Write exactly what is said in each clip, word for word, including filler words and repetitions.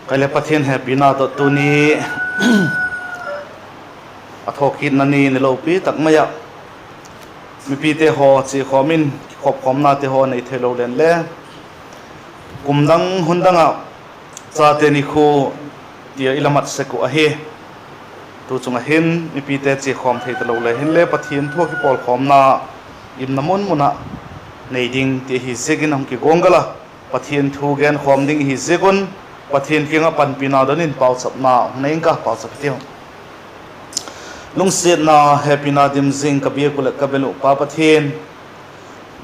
Kei le Pathian hepina tawh tuni a thawkitna ni ni lopi tak mai ah mipite haw chiakhawm in kikhopkhawmnate haw nei theilo leng le, kum dang hun dang ah chate nikhua tia i la mat sek uh ahi. Tu chung ah hin mipite chiakhawm thei talo le hinle Pathian thu ah kipawlkhawmna imna mun mun ah nei ding ti ahi ziakin hung kiguanggal a, Pathian thu genkhawm ding ihi ziak un Pathian kiang ah panpina don in pauchapna hung nei ing ka, pauchap hitiu. Lungsiatna hepina dim zing ka biak uh leh ka bel uh Pa Pathian,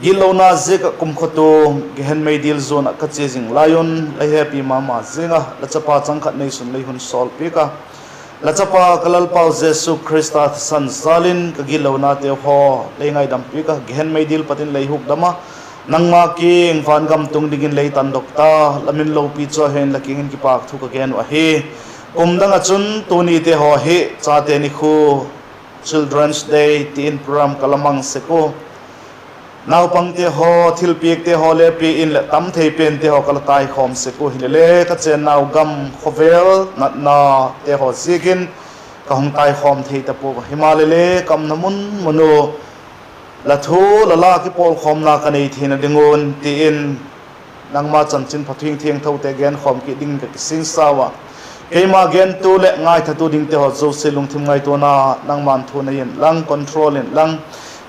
gitlona ziak ah kumkhua tung gehen meidil zuan ah ka chia zing lai un lei hepi ma ma zing a, la chapa chang khat neisun lei hun sawl piak a, la chapa ka Lalpau Jesu Khrista thisan jal in ka gitlonateu haw lei ngaidam piak a, gehen meidil pat in lei hukdam a, nangma kiang van gam tung dingin lei tandok ta, la min lopi chu a hen la kiang in kipâk thu ka gen uh ahi. Kum dang ah chun tunite haw hi chate nikhua, Children's Day ti in program ka la mang sek ua, naupangte haw thilpiakte haw le pia in leh tam thei pente haw ka la taikhawm sek ua, hilele ka chênnau gam khawvel natnate haw ziakin ka hung taikhawm thei ta pua a, himaleh le ka umna mun mun ua la thu la la kipawlkhawmna ka nei theina ding un ti in nangma chanchinpha thu thiangthote genkhawm kit dingin ka kisingsau a, keima gentu leh ngaithatu dingte haw zosia lungthim ngaituana nangma'n thu nei inlang, control inlang,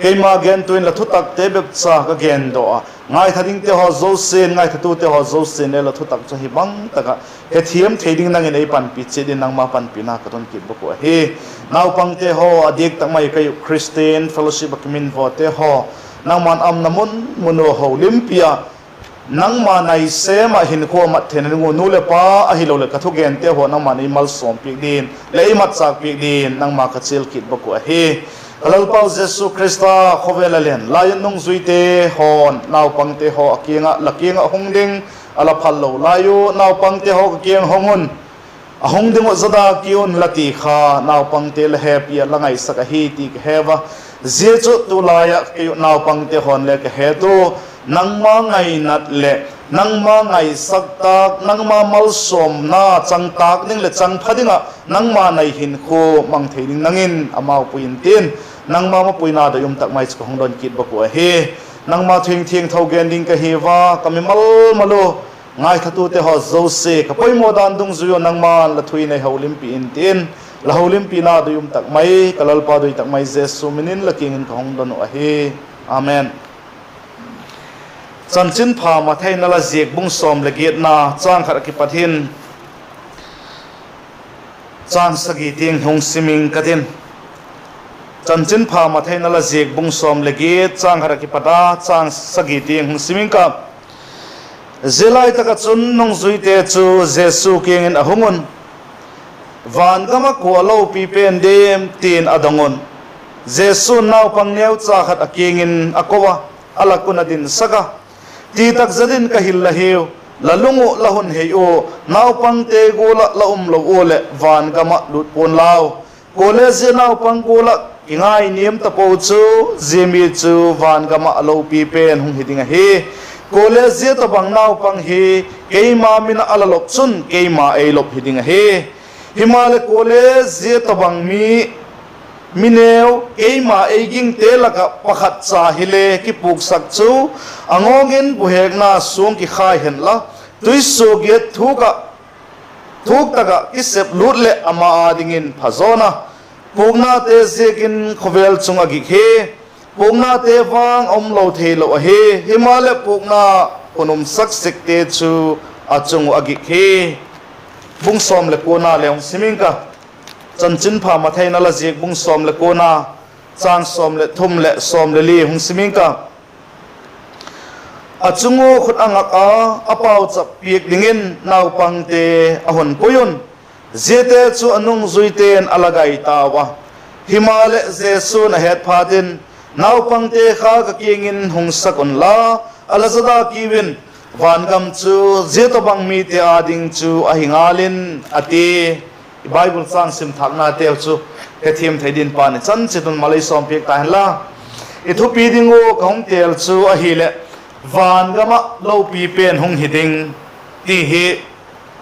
keima gentu in la thutakte bepcha ka gendok a, ngaitha dingte haw zosia'n, ngaithatute haw zosia'n le la thutak chu hi bang tak ah hethiam thei ding nang in ei panpi chiat in nangma panpina ka don kit bak uh ahi. Naupangte haw a diak tak mai ka U Christian Fellowship ah kiminvawte haw nangma'n umna mun mun ua holimpi a, nangma naisêm ah hinkhua mat theina ding ua nu leh pa ahiloleh ka thugente haw nangma'n ei malsawm piak dingin leh ei matchâk piak dingin nangma ka chial kit bak uh ahi. Ka Lalpau Jesu Khrista, khawvel a len lai in nungzuite haw'n naupangte haw a kiang ah, la kiang ah hung ding a la phallo lai u, naupangte haw ka kiang hung un, a hung ding uh zadak ki un la ti kha naupangte la hepi ah la ngaisak ahi ti ka he ua. Zia chu tulai ah kei uh naupangte haw'n le ka het u, nangma ngainat leh nangma ngaisak tâk, nangma malsawmna chang tâk ding leh chang pha ding ah nangma nai hinkhua mang thei ding nang in amau pui intin, nangma mapuina doi um tak mai chu ka hung don kit bak uh ahi. Nangma thu thiangtho gen ding ka hi ua, ka mimal mal ua ngaithatute haw zosia ka poimaw dan dungzui ua nangma'n la thu in ei holimpi intin, la holimpina doi um tak mai ka Lalpa doi tak mai Jesu min in la kiang in ka hung don uh ahi. Amen. Chanchinpha Mathai in a la ziak bung sawm leh giatna, châng khat ah kipat hin châng sagi tiang hung sim ing ka tin. Chanchinpha Mathai in a la ziak bung sawm leh giat, châng khat ah kipat a châng sagi tiang hung sim ing ka. Zia lai tak ah chun nungzuite chu Jesu kiang in a hung un, Van gam ah kua a lopi pen diam? ti'n a dong un. Jesu'n naupang neucha khat a kiang in a ko a, a lak un a dinsak a, Titak zet in ka hil la hiu, la lung uh la hun hei ua, naupangte gual ah la um lo ua leh van gam ah lut pua'n lau. Kuale zia naupang gual ah kingainiam tapo chu, zia mi chu van gam ah a lopi pen hung hi ding ahi. Kuale zia tawhbang naupang hi keima min ah a la lop chun keima ei lop hi ding ahi. Himaleh kuale zia tawhbang mi, mi neu keima ei gingte lak ah pakhat cha hile kipuksak chu, a ngawng in buhekna suang kikhai hen la, tuisuagiat thuk ah, thuk tak ah kisep lût leh ama â dingin phazawn a. Puknate ziakin khawvel chung a gik hi, puknate vang a um lo theilo ahi; himaleh pukna hun umsak sekte chu a chung uh a gik hi. Bung sawm leh kuana le hung sim ing ka. Chanchinpha Mathai in a la ziak bung sawm leh kuana, châng sawm leh thum leh sawm leh li hung sim ing ka. A chung ua khut a ngak a, a pauchap piak dingin naupangte a hun pui un, ziate chu a nungzuite'n a la gai tau a. Himaleh Jesu'n a het phat in, Naupangte kha ka kiang in hung sak unla, a la zadak kiu in, van gam chu zia tawhbang mite â ding chu ahi ngal in, a ti. I Bible châng sim thâknateu chu hethiam thei dingin Pa'n i chan chiat un mal ei sawmpiak ta hen la. I thupi ding ua ka hung têl chu ahileh, van gam ah lopi pen hung hi ding, ti hi.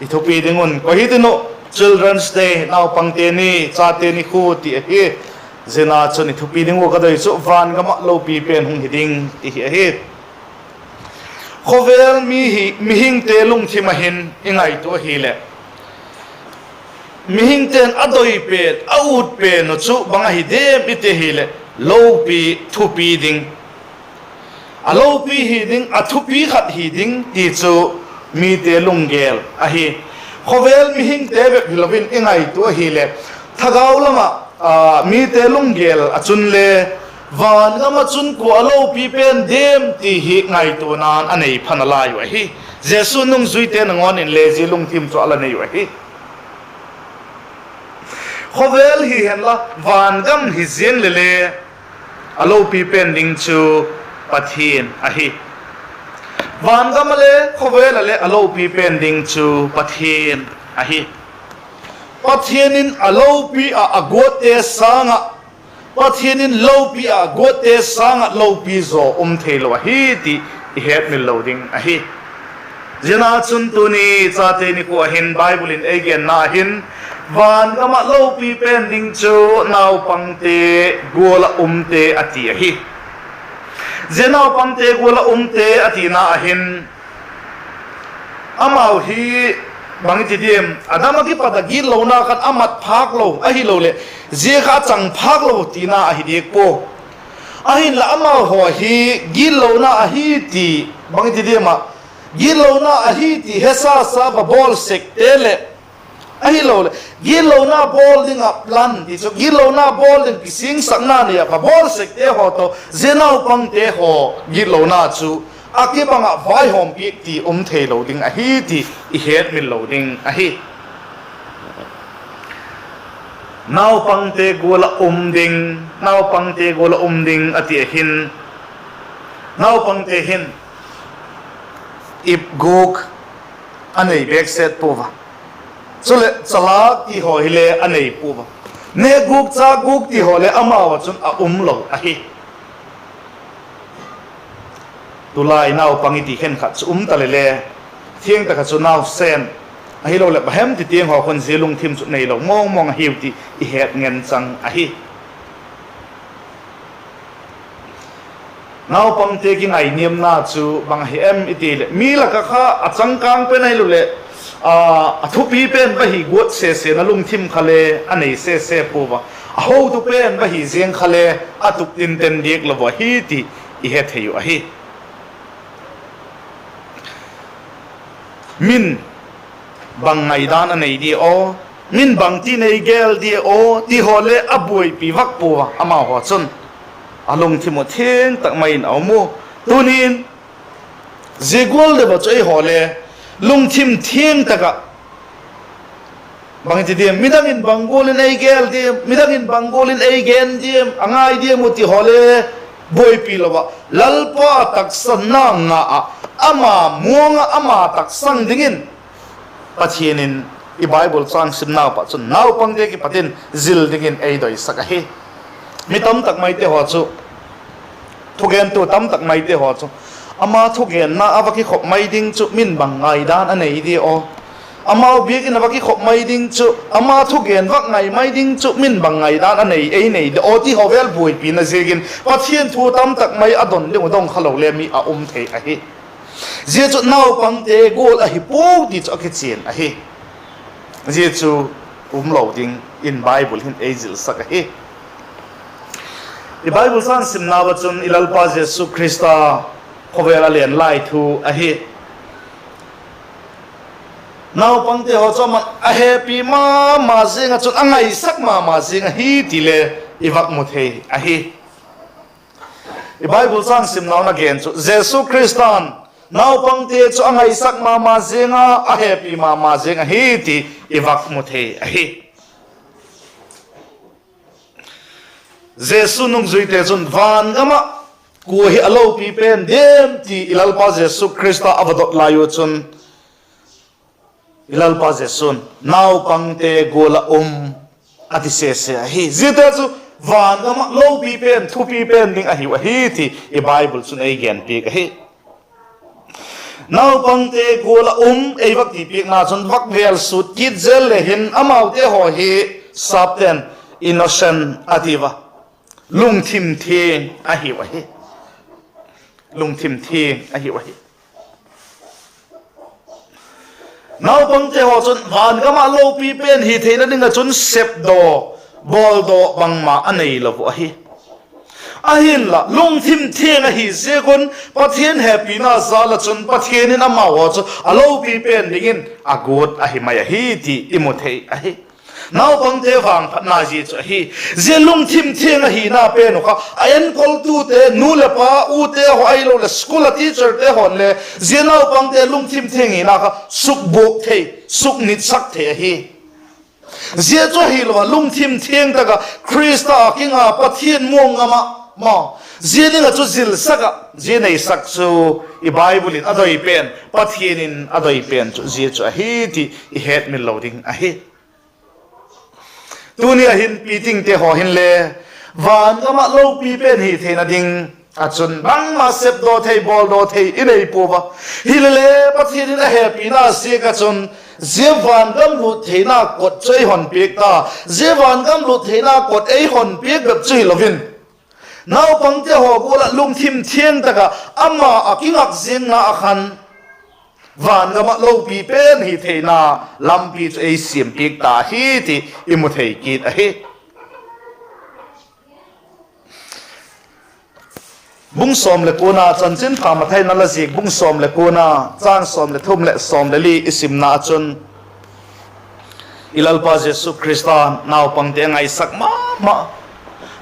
i thupi ding un koi hi tin uh, Children's Day, naupangte ni, chate ni khu ti ahi. Zia na chun i thupi ding ua ka doi chu van gam ah lopi pen hung hi ding ti hi ahi. Khawvel mi hi, mihingte lungthim ah hin i ngaitua ahileh, mihingte'n a doi pen, a ut pen uh chu bang ahi diam i ti ahileh, lopi, thupi ding, a lopi hi ding, a thupi khat hi ding ti chu mite lunggel ahi. Khawvel mihingte bep hilo in i ngaitua ahileh, thagau lam ah mite lunggel ah chun le, van gam ah chun kua a lopi pen diam ti hi ngaituana'n a nei pha nalai uh ahi. Jesu nungzuite nangawn in le zia lungthim chu a la nei uh ahi. Khawvel hi henla, van gam hi ziang leh le, a lopi pen ding chu Pathian ahi. Van gam ah le khawvel ah le a lopi pen ding chu Pathian ahi. Pathian in a lopi ah a guatte sâng ah, Pathian in lopi ah a guatte sâng ah lopi zaw um theilo ahi ti i hetmil lo ding ahi. Ziana chun tuni chate ni khu ah hin Bible in ei genna hin, van gam ah lopi pen ding chu naupangte gual ah umte a ti ahi. Zia naupangte gual ah umte a tina ah hin, amau hi bang i ti diam, a dam ah kipat ah gitlona khan a mat phâk lo ahiloleh, zia kha a chang phâk lo tina ahi diak pua. Ahinla amau haw hi gitlona ahi ti, bang i ti diam ah, gitlona ahi ti hesa sa va bawl sekte leh, ahiloleh gitlona bawl ding ah plan ti chu, gitlona bawl ding kisingsakna nei ah va bawl sekte haw tawh zia naupangte haw gitlona chu a kibang ah vaihawm piak ti um theilo ding ahi ti i hetmil lo ding ahi. Naupangte gual ah um ding, naupangte gual ah um ding a ti ahin, naupangte hin ip gûk a nei bêk set pua a, chuleh chalâk ti haw hile a nei pua a, nêk gûk châk gûk ti haw le amau ah chun a um lo ahi. Tulai naupang i ti khenkhat chu um ta leh le, thiang tak ah chu nausen, ahiloleh bang hem ti tiang haw khun zia lungthim chu neilo mawngmawng ahiu ti i het ngen chang ahi. Naupangte kingainiamna chu bang ahi em i ti leh, mi lak ah kha a changkâng pen ahiloleh, a thupi pen va hi guat sesena lungthim kha le a nei sese pua a, a hotu pen va hi ziang kha le a tup tinten diak lo ahi ti i hethei uh ahi. Min bang ngaidan a nei dia aw, min bangtin ei gel dia aw ti haw le a buaipi vak pua a, amau haw chun a lungthim uh thiang tak mai in a um u. Tuni'n zia gual deu ah chu ei haw le lungthim thiang tak ah, bang i ti diam, midang in bang gual in ei gel diam, midang in bang gual in ei gen diam, a ngai diam uh ti haw le buaipi lo ah, Lalpa taksanna nga ah, ama muang ah ama taksang dingin Pathian in i Bible châng simnau pat chun naupangte kipat in zil dingin ei doisak ahi. Mi tam tak maite haw chu, thugentu tam tak maite haw chu, ama thugenna a va kikhop mai ding chu min bang ngaidan a nei dia aw, amau biak in a va kikhop mai ding chu, ama thugen vak ngai mai ding chu min bang ngaidan a nei, ei nei dia aw ti haw vel buaipina ziakin Pathian thu tam tak mai a don ding uh dong kha lo le mi a um thei ahi. Zia chu naupangte gual ahi puau ti chu a kichian ahi. Zia chu um lo ding in Bible hin ei zilsak ahi. I Bible châng simnau ah chun i Lalpa Jesu Khrista khawvel a len lai thu ahi. Naupangte haw chu aman a hepi ma ma ziang ah chun a ngaisak ma ma ziang ahi ti le i vak mu thei ahi. I Bible châng simnau in a gen chu Jesu Khrista'n naupangte chu a ngaisak ma ma ziang a, a hepi ma ma ziang ahi ti i vak mu thei ahi. Jesu nungzuite chun van gam ah kua hi a lopi pen diam ti i Lalpa Jesu Khrista a va dot lai u chun, i Lalpa Jesu'n naupangte gual ah um a ti sese ahi. Ziate chu van gam ah lopi pen, thupi pen ding ahiu ahi ti i Bible chun ei genpiak ahi. Naupangte gual ah um ei vak ti piakna chun vak vêl sut kit zel le hin amaute haw hi sapte'n innocent a ti ua, lungthim thiang ahiu ahi. Lungthim thiang ahiu ahi. Naupangte haw chun van gam ah lopi pen hi theina ding ah chun sepdaw, bawldaw bangma a neilo uh ahi. Ahinla lungthim thiang ahi ziak un Pathian hepina jal ah chun Pathian in amau haw chu a lopi pen dingin a guat ahi mai ahi ti i mu thei ahi. Naupangte vangphatna zia chu ahi. Zia lungthim thiang ahina pen uh kha a enkoltute, nu leh pa, ute haw ahiloleh school a teacherte haw'n le zia naupangte lungthim thiang hina kha sukbuak thei, suknitsak thei ahi. Zia chu ahilo a lungthim thiang tak ah Khrista a kinga Pathian muang ngam ah maw, zia ding ah chu zilsak ah zia neisak chu i Bible in a doi pen, Pathian in a doi pen chu zia chu ahi ti i hetmil lo ding ahi. Tuni a hin pitingte haw hinle van gam ah lopi pen hi theina ding ah chun bangma sepdaw thei, bawldaw thei i nei pua a. Hilele Pathian in a hepina ziak ah chun zia van gam lût theina kot chu ei hon piak ta. Zia van gam lût theina kot ei hon piak bep chu hilo in, naupangte haw gual ah lungthim thiang tak ah ama a kingak ziangna ah khan van gam ah lopi pen hi theina lampi chu ei siam piak ta hi ti i mu thei kit ahi. Bung sawm leh kuana, Chanchinpha Mathai in a la ziak bung sawm leh kuana, châng sawm leh thum leh sawm leh li i simna ah chun, i Lalpa Jesu Khrista'n naupangte a ngaisak ma ma.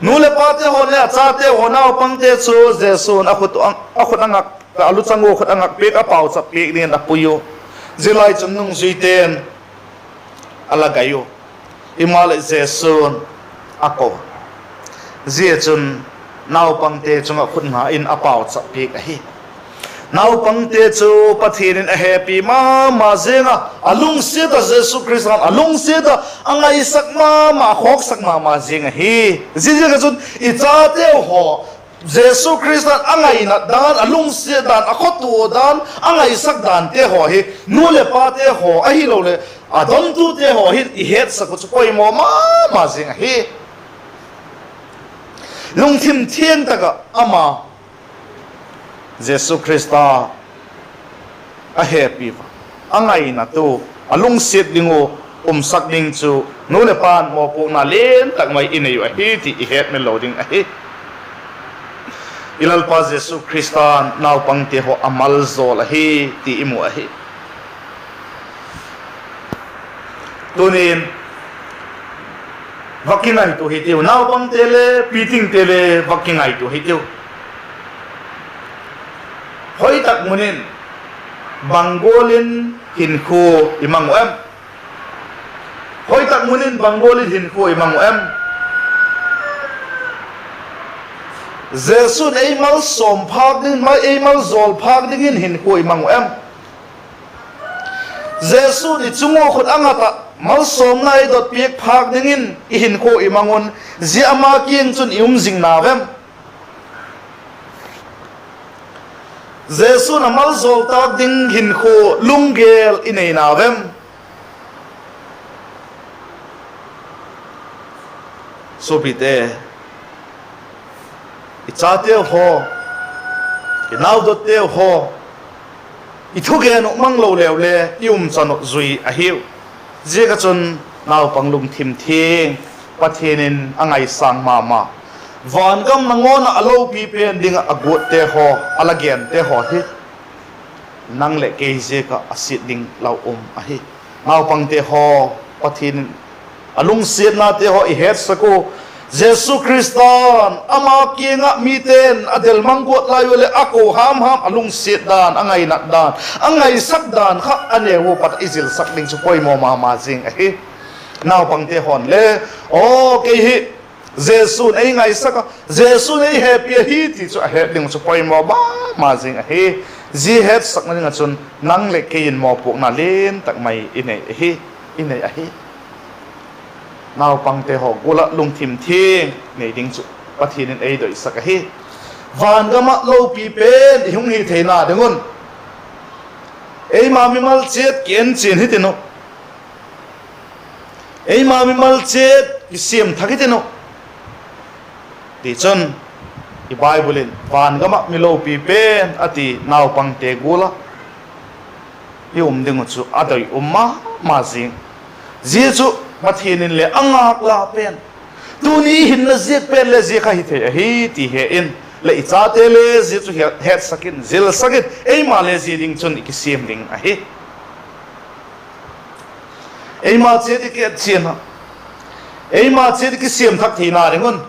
Nu leh pate haw leh a chate haw naupangte chu Jesu'n a khut, a khut a ngak, a luchang ua khut a ngak piak, a pauchap piak dingin a pui u. Zia lai chun nungzuite'n a la gai u. Himaleh Jesu'n a ko. Zia chun naupangte chung ah khut nga in a pauchap piak ahi. Naupangte chu Pathian in a hepi ma ma ziang a, a lungsiat ah, Jesu Khrista'n a lungsiat ah, a ngaisak ma ma, a khawksak ma ma ziang ahi. Ziaziak ah chun i chateu haw Jesu Khrista'n a ngainat dan, a lungsiat dan, a khotua dan, a ngaisak dante haw hi nu leh pate haw ahiloleh a dontute haw hin i hetsak uh chu poimaw ma ma zing ahi. Lungthim thiang tak ah ama, Jesu Khrista a hepi ua, a ngainat u, a lungsiat ding uh umsak ding chu nu leh pa'n mawpuakna lian tak mai i nei uh ahi ti i hetmil lo ding ahi. I Lalpa Jesu Khrista'n naupangte haw a maljawl ahi ti i mu ahi. Tunin va kingaitua hitiu, naupangte le pitingte le va kingaitua hitiu. Hoi tak mun in bang gual in hinkhua i mang uh em? Hoi tak mun in bang gual in hinkhua i mang uh em? Jesu'n ei malsawm phâk ding, ei maljawl phâk dingin hinkhua i mang uh em? Jesu'n i chung ua khut a ngat ah malsawmna ei dot piak phâk dingin i hinkhua i mang un, zia ama kiang chun i um zing nau em? Jesu'n a maljawl tâk ding hinkhua lunggel i nei nau em? Suapite, i chateu haw, i naudotteu haw, i thugen uh mang lo leu le i umchan uh zui ahiu. Ziak ah chun naupang lungthim thiang, Pathian in a ngaisâng ma ma, van gam nangawn ah a lopi pen ding ah a guatte haw, a la gente haw hi nang leh kei ziak ah a siat ding lau um ahi. Naupangte haw, Pathian in a lungsiatnate haw i hetsak ua, Jesu Khrista'n ama kiang ah mite'n a delmang guat lai ua leh a ko ham ham, a lungsiat dan, a ngainat dan, a ngaisak dan kha a neu ua pat ah i zilsak ding chu poimaw ma ma zing ahi. Naupangte haw'n le, aw kei hi Jesu'n ei ngaisak a, Jesu'n ei hepi ahi ti chu a het ding uh chu poimaw ma ma zing ahi. Zia hetsakna ding ah chun nang leh kei in mawpuakna lian tak mai i nei ahi, i nei ahi. Naupangte haw gual ah lungthim thiang nei ding chu Pathian in ei doisak ahi. Van gam ah lopi pen i hung hi theina ding un Eima mimal chiat ki en chian hitin uh, eima mimal chiat kisiam thak hitin uh. Tichun, i Bible in van gam ah mi lopi pen a ti naupangte gual ah i um ding uh chu a doi um ma ma zing. Zia chu Pathian in le a ngâk la pen, tuni hinna ziak pen le zia kha hi thei ahi ti he in, leh i chate le zia chu hetsak in, zilsak in, eima le zia ding chun i kisiam ding ahi. Eima chiat i ki et chian ah, eima chiat i kisiam thak theina ding un,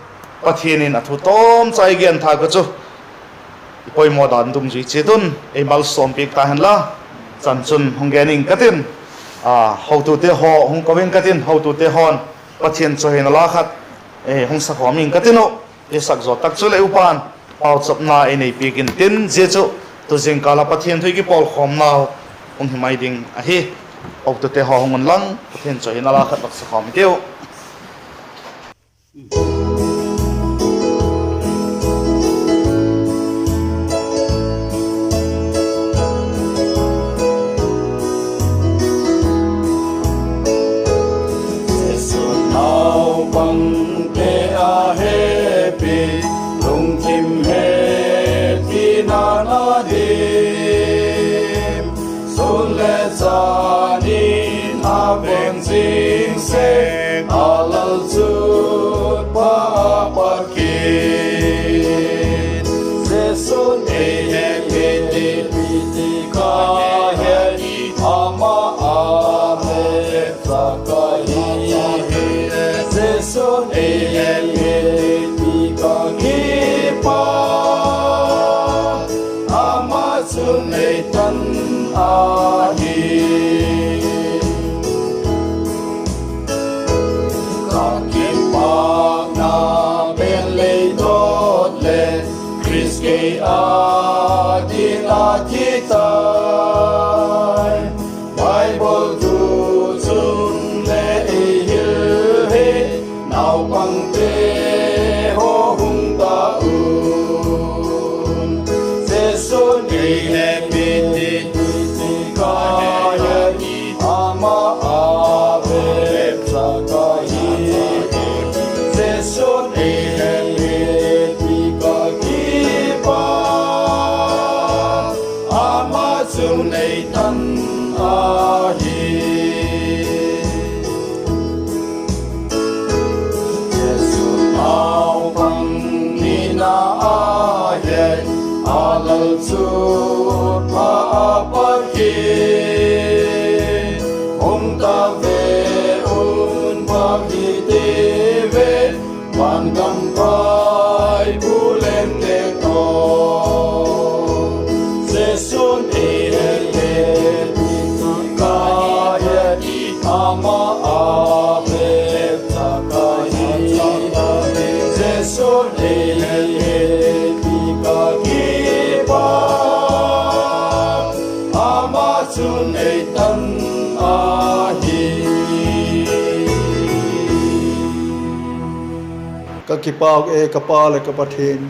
Pathian in a thu tawmcha i gen thâk uh chu i poimaw dan dungzui chiat un ei malsawmpiak ta hen la. Chan chun hung gen ing ka tin, a, hotute haw hung ko ing ka tin, hotute haw'n Pathian chawihoina la khat hung sakhawm ing ka tin uh. I sak zaw tak chu leh upa'n pauchapna ei nei piak intin, zia chu tu zingkâl ah Pathian thu i kipawlkhawmnau hung hi mai ding ahi. Hotute haw hung unlang, Pathian chawihoina la khat vak sakhawm i tiu. Jesu'n naupangte a hepi, lungthim hepina na dim, sun le chan in a veng zing sek, a lalchutpha a pat kit. Jesu'n ei hepi ti ka he, ama a vepcha ka hi. Jesu'n ei hepi ti ka kipak, ama chun ei tan ahi. Ka kipakna pen leidawt leh Khrist kei â ding a thi tai. Bible tu chun le ei hil hi, naupangte haw hung ta un. Jesu'n ei hepi ti ka he, ama a vepcha ka hi. Jesu'n ei hepi ti ka kipak, ama chun ei tan ahi. Jesu'n naupang nina a he, a lalchutpha a pat kit. Hung ta ve un, pha kiti ve, vangam paipu lengte tawh. Jesu'n ei hepi ti ka he, ama a vepcha ka hi. Jesu'n ei hepi ti ka kipak, ama chun ei tan ahi. Ka kipak e ka Pa leh ka Pathian,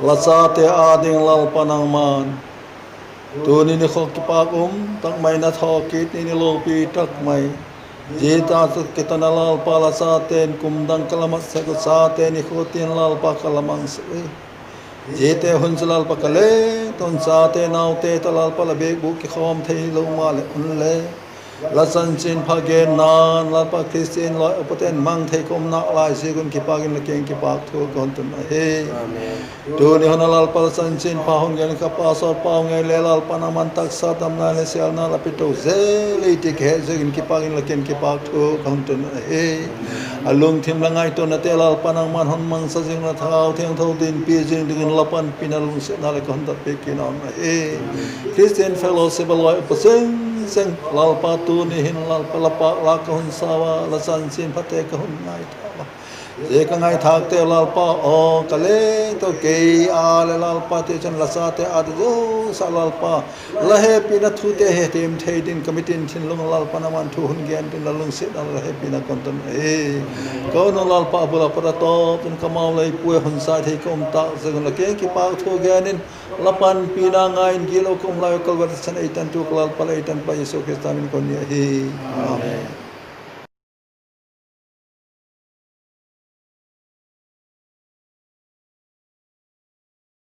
la chate â ding Lalpa nangma'n tuni ni khaw kipak um tak mai na thawkit ni, ni lopi tak mai, zia tak kiton a Lalpa la chate'n kum dang ka la mat sek uh, chate ni khaw tin Lalpa ka la mang sek ui. Ziate hun chu Lalpa ka le tun chate naute tawh Lalpa la biakbûk kikhawm theilo maleh unle, la chanchinpha genna'n Lalpa Khristian lawi upate'n mang thei ka um nalai ziak un kipak in la kiang kipakthu ka hun tun ahi. Tuni hun a Lalpa la chanchinpha hung gen ka pastor pau ngei le Lalpa nangma'n taksa damna le sêlna la pia to zel hi ti ka het ziakin kipak in la kiang kipakthu ka hun tun ahi. A lungthim la ngaituanate Lalpa nangma'n hun mangsa zing, la Thagau Thiangtho dinpi zing dingin la panpina lungsiatna leh ka hun dotpiak kit ahi. Christian Fellowship a lawi upa seng seng Lalpa tuni hin Lalpa la pâk lâk ka hun sa ua, la chanchinphate ka hun ngaithau a. Zia ka ngaithâkte Lalpa aw, ka lei tawh kei â leh Lalpa, tichun la chate â ding zosia Lalpa, la hepina thute hethiam thei dingin ka mitin thinlung Lalpa nangma'n thu hun gen dingin la lungsiatna, la hepina kon ton ahi. Ka unau Lalpa, a bul a pat a tawp in ka mau lei puai hun sa thei ka um tâk ziak un la kiang in kipâk thu gen in, la panpina ngai in gilo ka um lai u Kalvari san ei tantu ka Lalpa leh ei tanpa Jesu Khrista min in ka hun ni ahi. Amen.